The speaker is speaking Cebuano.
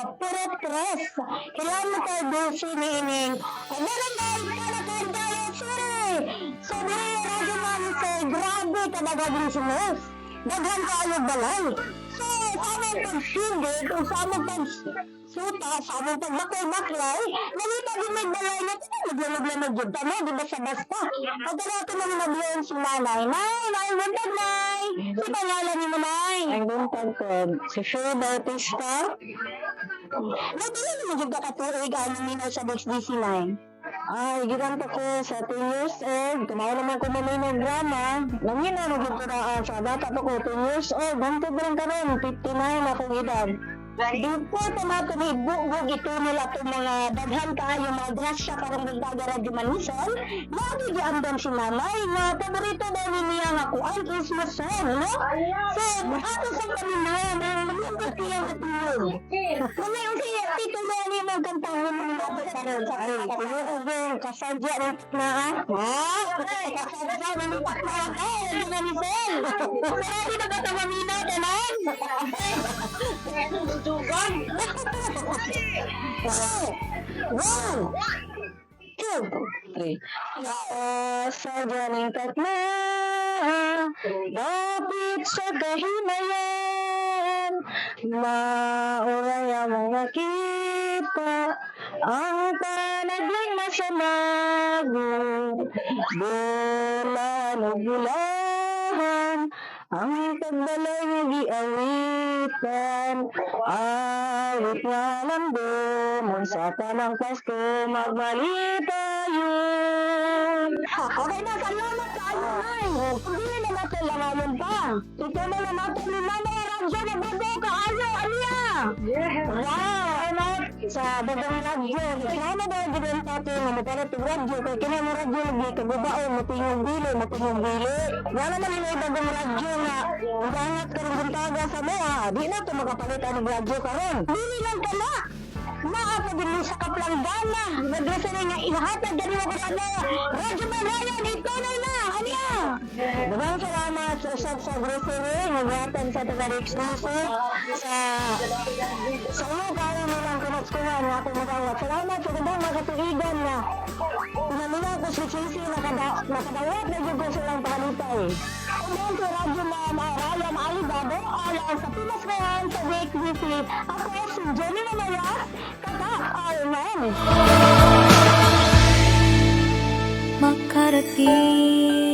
sa Purok Tres. Kilometer 12 niining Barangay Canacan, Daet City. So, diri Radyo Man sa grabe kadaghagang sinos. Daghan kaayo balay. So, sa among pagsigit o sa among pagsuta, sa among pagbaklay-baklay, nangita din may balay na naglanog-lanog yun. Tama, di ba sa basta? Pagka natin nang nabiyaan si nanay, Nay, Nay, buntag, Nay! Si pangalan ni mo, Nay? Ang buntag ko, si Sue Bautista. Nagdala naman yung katuig ang minaw sa DXDC, Nay. Ay, gikan pa ko sa 10 years old. Kumain naman ko mamay ng drama. Nangina mo ko na sa bata pa ko, 10 years old. Hangtod lang karon, 59 akong edad. Before pa nato ni bugbog ito nila itong mga daghan kaayo mga grasya karong buntaga, Radyo Manisol, lagi giandam si nanay nga paborito daw ni niya nga kuan is masong, no? So, ato sa paminaw, ang nindot niyang katulog. Mamay, unsay titulo ni mo kantahon mo nato karon sa Ay, tinuog kasadya ng na ah. Ha? Kasadya ng na ay, Radyo Manisol. Marami na ba ito maminaw, tanan? One, two, Three. Sa ganing tatna, dapit sa kahimayan, mauray among nakita, ang panagling masamagod, bulan o bulahan, ang pagbalay nga giawitan, awit nga lamdomon sa tanang Pasko magmalitayon. Okay na, salamat kaayo, Nay. Hindi na natin langayon pa. Ito na na natin ni Nanay Radyo na bago kaayo, aniya. Wow! Salamat sa bagong radyo. Sana ba ang gawin natin nga mapalit og radyo? Kay kini mo radyo lagi kagubao, motingog dili, motingog dili. Wala man yung bagong radyo nga mudangat karong buntaga sa moa. Di na to makapalit ang radyo karon. Dili lang ka na. Naa pa din mo sa kaplanggana. Nagrasa na nga ihatag gani mo kung ano. Radyo Magayan, ito na na. Aniya. Daghang salamat sa usab sa grocery, naghatag sa taga exclusive sa sa iyo kaya mo lang kumaskuhan nga akong magawat. Salamat sa daghang mga katuigan na pinamina ko si Chelsea nakadawat na jud ko silang pangalitay. Uban sa Radyo Man, Ryan Alibado, alang sa Pinas ngayon sa DXDC. Ako si Jenny Mamayas, Tatak RMN. Makarating.